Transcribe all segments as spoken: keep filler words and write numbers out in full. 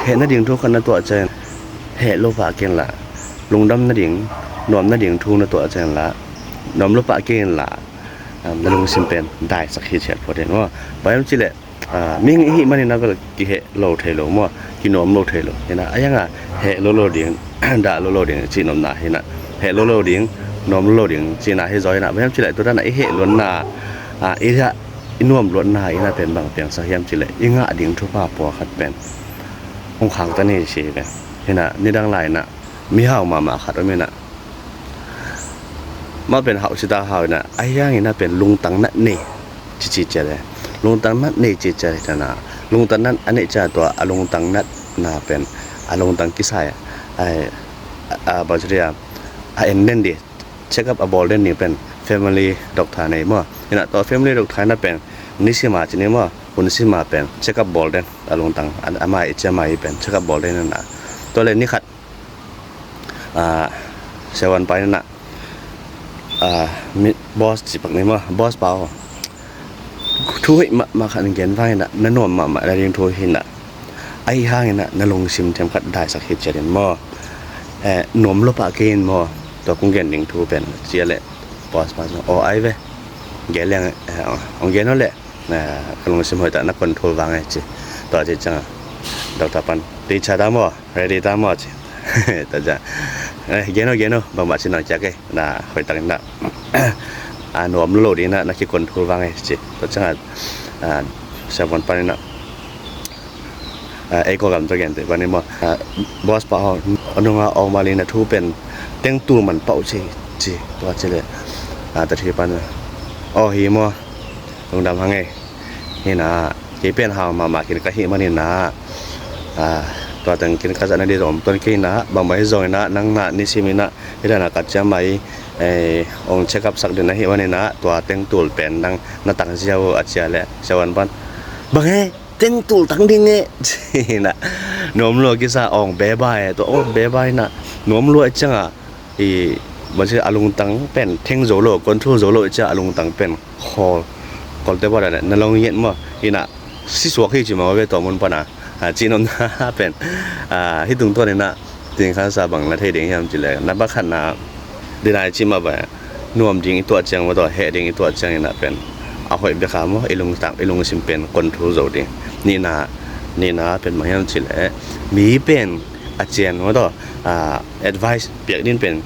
Heh nading thu khat na tuah ciang, heh lo pah kei inla, lungdam nading, nuam nading thu na tuah ciang inla, nuam lo pah kei inla, na lungsim pen daisak hi ciat phot ding maw. Bang hiam cih leh, mihing i hih manin a bel kiheh lo thei lo maw, kinuam lo thei lo. Hi inah a hiangah heh lo lo ding, dah lo lo ding cih nopna hi inah, heh lo lo ding, nuam lo lo ding cihna hi zaw hi inah. Bang hiam cih leh tua dan a i heh luatna, i dah i nuam luatna i inah pen bang piangsak hiam cih leh i ngah ding thupha pawlkhat pen hong khangta ni ci hi ve. Hi inah nidang lai inah mihau mahmah khat om inah, amah pen hauh cita hau inah, ahi hangin a pen lungtang nat nei ci ci ciat e. Lungtang nat nei ci ciat hi inah, lungtang nat a neih ciang tua a lungtang natna pen a lungtang kisai a, a, a, bang ci dia, a en den di, check up a bawl den ding pen family doctor nei maw. Hi inah tua family doctor inah pen nisim a ci ni maw, hun sim a pen check up bawl den a lungtang, a, amah i ci amah i pen check up bawl den inah. Tua leh ni khat, ah, siavuan pa inah, ah, mi, boss ci pak ni maw, boss pa aw, thu hoih mahmah khat gen vang inah, na nuam mahmah nading thu hi inah, ahi hangin a na lungsim themkhat daisak hi ciat in maw. Eh, nuam lo pah kei in maw, tua kong gen ding thu pen ci a leh boss pa aw, ai ve, gen liang, eh, hong gen aw leh, ka lungsim hoih tak na control vang e ci. Tua ci ciangah doctor pan, ready ta maw, ready ta maw ci. Tua ciang, eh, gen aw, gen aw, bangmah ci nang ciak e, na hoih takin na, a nuam lo lo ding na, na ki control vang e ci. Tua ciangah, ah, siavuan pan inah, ah, ei ko gam tua gen te pan i maw, ah, boss pa aw, a nunga awng mali na thu pen tengtul man pah uh ci, ci. Tua ci leh, ah, tua ci pan, aw hi maw, lungdam hang e. Hi inah kei pen hau mahmah khin ka hih manin ah, ah, tua teng khin ka zat nading zong om tuan kei inah, bangmah hi zong inah nang na nisim inah hi dan a ka ciam a i, eh, hong check up sak ding na hih manin ah tua tengtul pen nang na tang ziau uh a ci a leh siavuan pan, bang e, tengtul tang ding e ci inah, nuam lua kisa, awng beba e, tua awng beba inah nuam lua i ciangah, i, bang ci a lungtang pen theng zo lo, control zo lo i ciang a lungtang pen khawl, kolte pawh dah na long yet maw. Hi inah si suak hi ci maw ve tua mun pan a, ah, ci nopna pen, ah, hih tungtawn inah ting khansa bang na thei ding hiam cih leh, na pakhatna ding a i ci mah bang, nuam ding i tuah ciang maw, tua heh ding i tuah ciang inah pen a hoih bek a maw, i lungtang, i lungsim pen control zo ding. Nihna, nihna pen bang hiam cih leh, mi pen a cian maw, tua, ah, advice piak ding pen,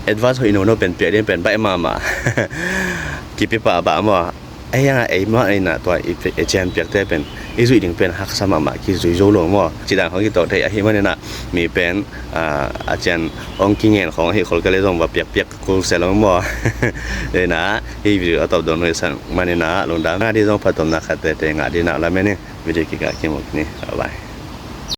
advice hoih nono pen piak ding pen baih mahmah, kipia pah bah maw. Ahi hangah ei mah inah tua i, i cian piakte pen i zuih ding pen haksa mahmah, kizui zo lo maw. Cih dan khawng kituak thei ahih manin ah mi pen, ah, a cian hong kingen khawng ahih khol kei leh zong va piakpiak kul se lo maw. Inah hih video a tawp dong nuihsan manin ah lungdam. Ngah ding zong phattuamna khat tete ngah ding inah lamen in, video kikah kimu ni. Bye bye.